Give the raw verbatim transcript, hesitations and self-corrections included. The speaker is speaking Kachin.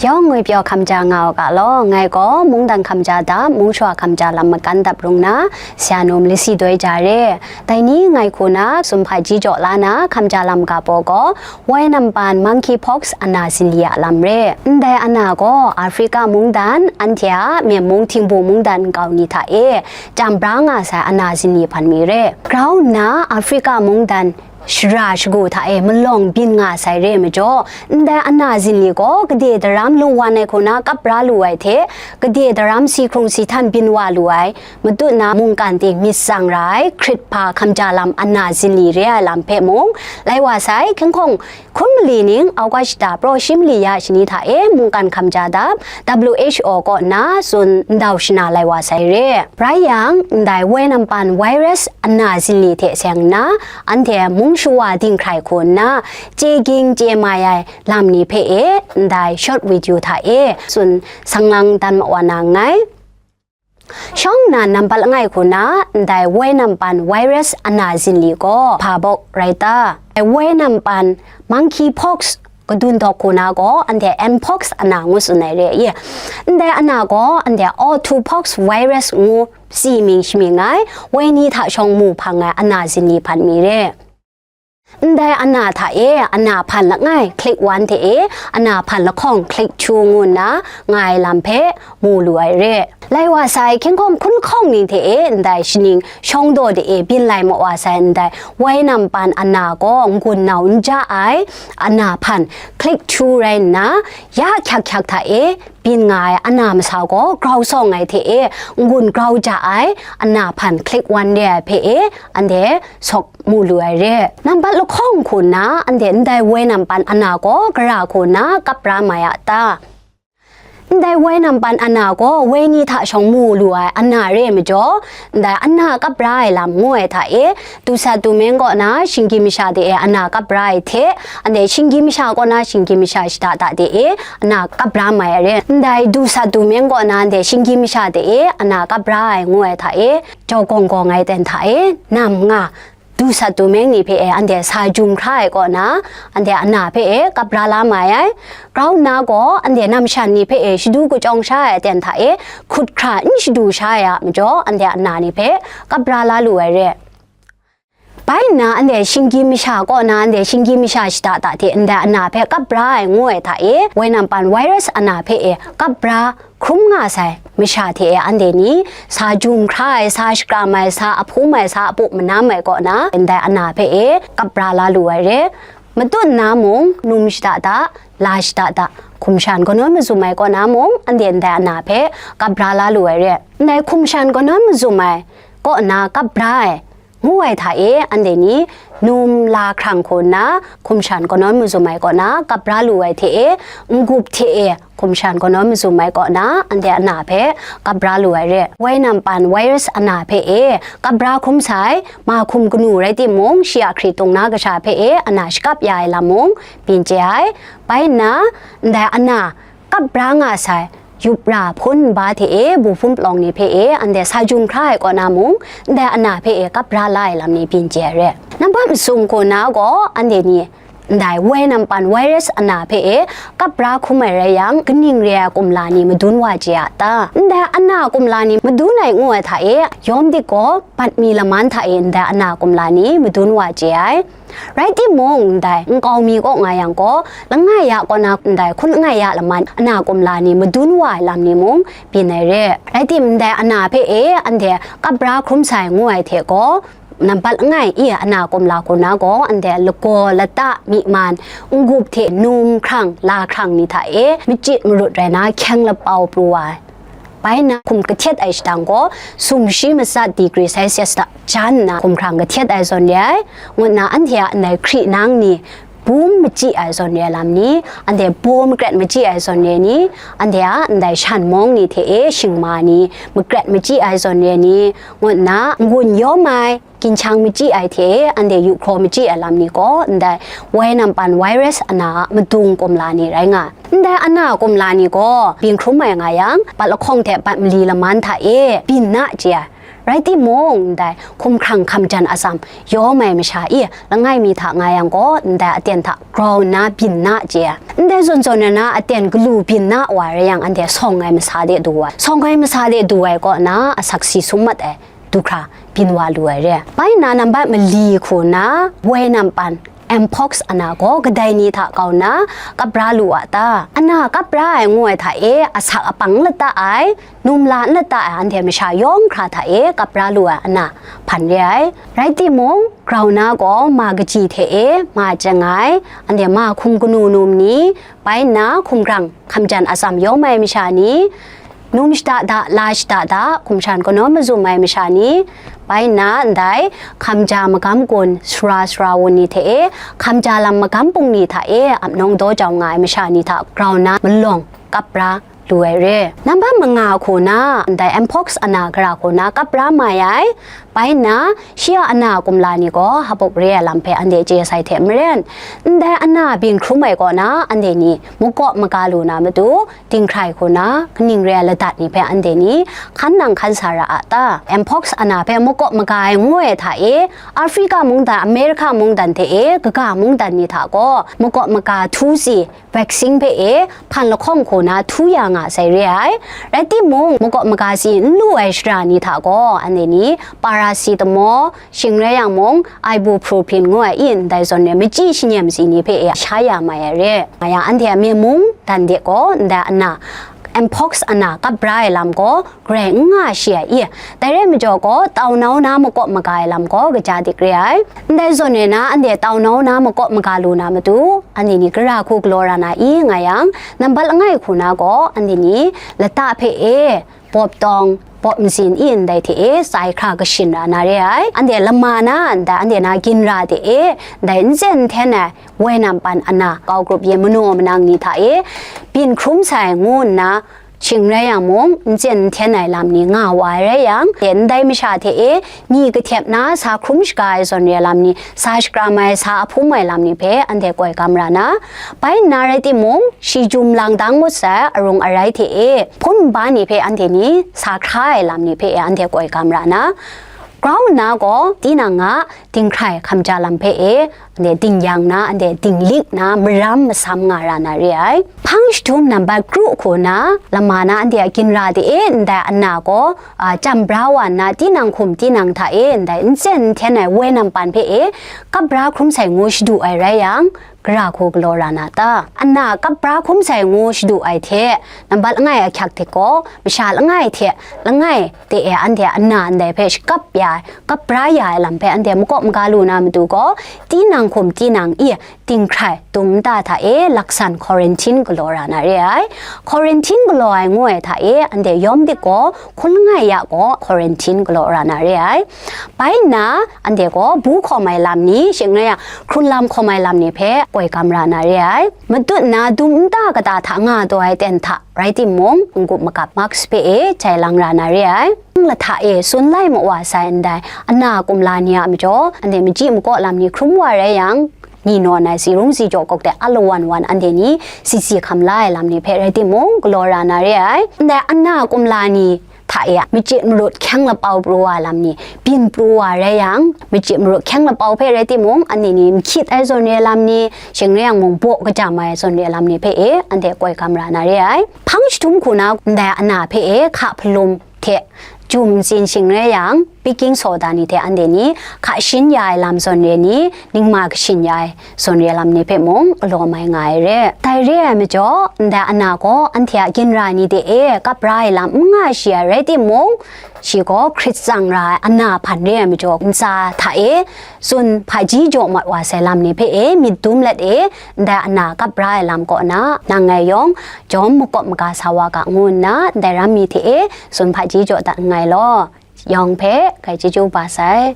Yawng ngwi pyaw hkam ja nga u ga law, ngai gaw mungdan hkam ja dap, mung shawa hkam ja lam makan dap rung na, sya num lasi doi ja re. Dai ni ngai hku na, sumhpa ji jaw la na, hkam ja lam ga baw gaw, woi nampan monkeypox ana zinli a lam re. Ndai ana gaw Africa mungdan, anhte a Myen mung htingbu mungdan nkau ni hta e, chyam bra nga sai ana zinli hpan mi re. Grau nna Africa mungdan shara shagu hta e malawng byin nga sai re majaw, ndai ana zinli gaw gade daram lu wan ai hku na kap bra lu ai hte, gade daram si hkrung si htan byin wa lu ai, matut na mungkan ting myit tsang ra ai, hkrit hpa hkam ja lam ana zinli re ai lam hpe mung, lai wa sai, hkying hkawng hkun mali ning, August shata praw shi mali ya shani hta e mungkan hkam ja dap, W H O kaw na tsun ndau shana lai wa sai re. Rai yang, ndai woi nampan virus ana zinli hte seng nna, anhte mung shawa dinghkrai hku nna, chye ging chye mai ai lam ni hpe e, ndai short video hta e, tsun sang lang dan ma wa na nngai. Shawng nnan nambat langai hku na, ndai woi nampan virus ana zinli gaw hpa bawk rai ta? Woi nampan monkeypox kadun dawk hku na gaw, anhte mpox ana ngu tsun ai re i? Ndai ana gaw, anhte orthopox virus ngu tsi mying shamying ai, woi ni hta shawng mu hpang ai ana zinli hpan mi re. Ndai ana hta e, ana hpan langai, click one hte e, ana hpan lahkawng, click two ngu nna, nga ai lam hpe mu lu ai re. Lai wa sai, hkying hkawng hkun lahkawng ni hte e, ndai shaning shawng daw de e, byin lai ma wa sai, ndai woi nampan ana gaw n-gun nau n ja ai, ana hpan, click two rai nna, ya hkyak hkyak hta e, byin nga ai ana masa gaw grau sawng ai hte e, n-gun grau ja ai, ana hpan click one re ai hpe e, anhte sawk mu lu ai re. Nambat lahkawng hku nna, anhte ndai woi nampan ana gaw gara hku nna kap bra mai a ta? Ndai woi nampan ana gaw woi ni hta shawng mu lu ai ana re majaw, ndai ana kap bra ai lam ngu ai hta e, dusat dumeng kaw na shinggyim masha de e ana kap bra ai hte, anhte shinggyim masha kaw na shinggyim masha shada da de e ana kap bra mai ai re. Ndai dusat dumeng kaw na ndai shinggyim masha de e ana kap bra ai ngu ai hta e, jau gawng gawng ai ten hta e, nam nga, dusat dumeng ni hpe e anhte sa jum hkra ai kaw na, anhte ana hpe e kap bra la mai ai. Grau nna gaw, anhte namshan ni hpe e shadu kachyawng sha ai aten hta e, hkut hkra n shadu sha ai a majaw, anhte ana ni hpe kap bra la lu ai re. Bai nna, anhte shinggyim masha kaw na, anhte shinggyim masha shada da hte ndai ana hpe kap bra ai ngu ai hta e, woi nampan virus ana hpe e kap bra hkrum nga sai masha hte e anhte ni, sa jum hkra ai, sa shakram ai, sa ahpum ai, sa apu manam ai kaw na, ndai ana hpe e kap bra la lu ai re. Matut nna mung, num shada da, la shada da, hkum shan kanawn mazum ai kaw na mung, anhte ndai ana hpe kap bra la lu ai re. Ndai hkum shan kanawn mazum ai kaw na kap bra ai, ngu ai hta e, anhte ni num la hkrang hku nna, hkum shan kanawn mazum ai kaw na kap bra lu ai hte e, n-gup hte e, hkum shan kanawn mazum ai kaw na, anhte ana hpe kap bra lu ai re. Woi nampan virus ana hpe e, kap bra hkrum sai, ma hkum kanu rai timung, shi a hkritung na kasha hpe e, ana shakap ya ai lam mung, byin chye ai. Bai nna, ndai ana, kap bra nga sai, yup ra hpun nba hte e, bu hpun palawng ni hpe e, anhte sa jum hkra ai kaw na mung, ndai ana hpe e kap bra la ai lam ni byin chye ai re. Nambat masum kaw na gaw, anhte ni, ndai woi nampan virus ana hpe e, kap bra hkrum ai rai yang, kaning re ai kumla ni madun wa chye a ta? Ndai ana kumla ni madun ai ngu ai hta e, yawm dik gaw, bat mi laman hta e, ndai ana kumla ni madun wa chye ai. Rai timung, ndai nkau mi kaw nga yang gaw, langai ya kaw na ndai hkun langai ya laman ana kumla ni madun wa ai lam ni mung byin ai re. Rai tim, ndai ana hpe e, anhte kap bra hkrum sai ngu ai hte gaw, nambat langai i ana kumla hku na gaw, anhte lagaw, lata, myi man, n-gup hte num hkrang, la hkrang ni hta e, machyi marut rai na, hkyeng lapau pru wa ai. Bai nna hkum kahtet ai shadang gaw, sumshi matsat degree Celsius hta jan nna hkum hkrang kahtet ai zawn re ai, ngut nna anhte a ndai hkri nang ni, bum machyi ai zawn re ai lam ni, anhte baw makret machyi ai zawn re ni, anhte a ndai shan mawng ni hte e shingma ni, makret machyi ai zawn re ni, ngut nna n-gun yawm ai, ginchang machyi ai hte anhte yu hkraw machyi ai lam ni gaw, ndai woi nampan virus ana a madung kumla ni rai nga ai. Ndai ana kumla ni gaw, byin hkrum ai nga yang, bat lahkawng hte bat mali laman hta e byin na chye ai. Rai timung, ndai hkumhkrang hkamjan atsam yawm ai masha i, langai mi hta nga yang gaw, ndai aten hta grau nna byin na chye ai. Ndai zawn zawn na aten galu byin na wa rai yang, anhte sawng ai masa de du ai. Sawng ai masa de du ai kaw na asak si sum mat ai du hkra byin wa lu ai re. Bai nna nambat mali hku na woi nampan, mpox ana gaw kadai ni hta kau na kap bra lu a ta? Ana kap bra ai ngu ai hta e, asak apang lata ai, num la n lata ai anhte masha yawng hkra hta e kap bra lu ai ana hpan re ai. Rai timung, grau na gaw ma kaji hte e ma chyang ai, anhte ma hkum kanu num ni, bai nna hkumhkrang hkamjan atsam yawm ai masha ni, num shada da, la shada da, hkumhkran kanawn mazum ai masha ni, bai nna ndai hkamja magam gun sara sara wun ni hte e, hkamja lam magam bung ni hta e ap nawng daw jau nga ai masha ni hta grau na malawng kap bra lu ai re. Nambat manga hku na, ndai mpox ana gara hku na kap bra mai ai, bai nna, shi a ana kumla ni gaw hpauk re ai lam hpe anhte chye sai hte maren, ndai ana byin hkrum ai kaw na anhte ni makawp maga lu na matu, dinghkrai hku na kaning re ai ladat ni hpe anhte ni hkan nang hkan sa ra a ta? Mpox ana hpe makawp maga ai ngu ai hta e, Africa mungdan, America mungdan hte e kaga mungdan ni hta gaw makawp maga htu si, vaccine hpe e hpan lahkawng hku na htu ya nga sai re ai. Rai timung, makawp maga si n lu ai shara ni hta gaw, anhte ni paracetamol, shing rai yang mung, ibuprofen ngu ai i ndai zawn re machyi shanyem si ni hpe e sha ya mai ai re. Nga yang anhte a mye mungdan de gaw, ndai ana, mpox ana kap bra ai lam gaw, grai n nga shi ai i? Dai rai majaw gaw, tau nau na makawp maga ai lam gaw kaja dik re ai. Ndai zawn re na anhte tau nau na makawp maga lu na matu, anhte ni gara hku galaw ra na i nga yang, nambat langai hku na gaw, anhte ni lata hpe e, bawp tawng, bawp mazin i ndai hte e, tsai hkra kashin ra na re ai. Anhte lama na ndai anhte na ginra hte e, ndai n tsen n hten ai, woi nampan ana, kau grup ye manaw manang ni hta e, byin hkrum sai ngu nna, shing rai yang mung, n tsen n hten ai lam ni nga wa ai rai yang, e, ndai masha hte e, ni kahtep na sa hkrum shaga ai zawn re lam ni, sa shakram ai, sa ahpum ai lam ni hpe anhte koi kam ra na, bai nna rai timung, shi jum lang dang ngut sai arung arai hte e, hpun nba ni hpe anhte ni sa hkra ai lam ni hpe e anhte koi kam ra na, grau nna gaw, tinang a dinghkrai hkamja lam hpe e, anhte dingyang na, anhte dinglik na, maram masam nga ra na re ai. Hpang jahtum nambat kru hku na, lama na anhte a ginra de e, ndai ana gaw, a, chyam bra wa nna, tinang hkum tinang hta e, ndai n tsen n hten ai woi nampan hpe e, kap bra hkrum sai ngu shadu ai rai yang, gara hku galaw ra na ta? Ana kap bra hkrum sai ngu shadu ai hte, nambat langai ahkyak hte gaw, masha langai hte langai de e anhte ana ndai hpe shakap ya ai, kap bra ya ai lam hpe anhte makawp maga lu na matu gaw, tinang hkum tinang i, dinghkrai dum nta hta e laksan quarantine galaw ra na re ai. Quarantine galaw ai ngu ai hta e, anhte yawm dik gaw, hkun langai ya gaw quarantine galaw ra na re ai. Bai nna, anhte gaw bu hkawm ai lam ni, shing rai yang, hkrun lam hkawm ai lam ni hpe koi kam ra na re ai. Matut na dum nta kata hta nga taw ai ten hta rai timung, n-gup magap mask hpe e jai lang ra na re ai. Lahta e tsun lai mawa sai ndai, ana kumla ni a majaw, anhte machyi makaw lam ni hkrum wa rai yang, ni nawn ai si rung si jaw kok de alawan wan anhte ni si si hkam la ai lam ni hpe rai timung, galaw ra na re ai. Ndai ana kumla ni hta e machyi marut hkyang lapau pru wa lam ni, byin pru wa rai yang, machyi marut hkyang lapau hpe rai timung, anhte ni mahkyit ai zawn re lam ni, shing rai yang mung baw kajam ai zawn re lam ni hpe e, anhte koi kam ra na re ai. Hpang jahtum hku na ndai ana hpe e hka hpalum hte jum ntsin shing rai yang, baking soda ni hte anhte ni hka shin ya ai lam zawn re ni, ningma kashin ya ai zawn re lam ni hpe mung galaw mai nga ai re. Dai re ai majaw, ndai ana gaw anhte a ginra ni de e kap ra ai lam n nga shi ai rai timung, shi gaw hkrit tsang ra ai ana hpan re ai majaw, ntsa hta e tsun hpaji jaw mat wa sai lam ni hpe e myit dum let e, ndai ana kap ra ai lam kaw na, nang ngai yawng jawm makawp maga sa wa ga ngu nna, ndai ram mi hte e tsun hpaji jaw dat nngai law, yawng hpe grai chyeju ba sai.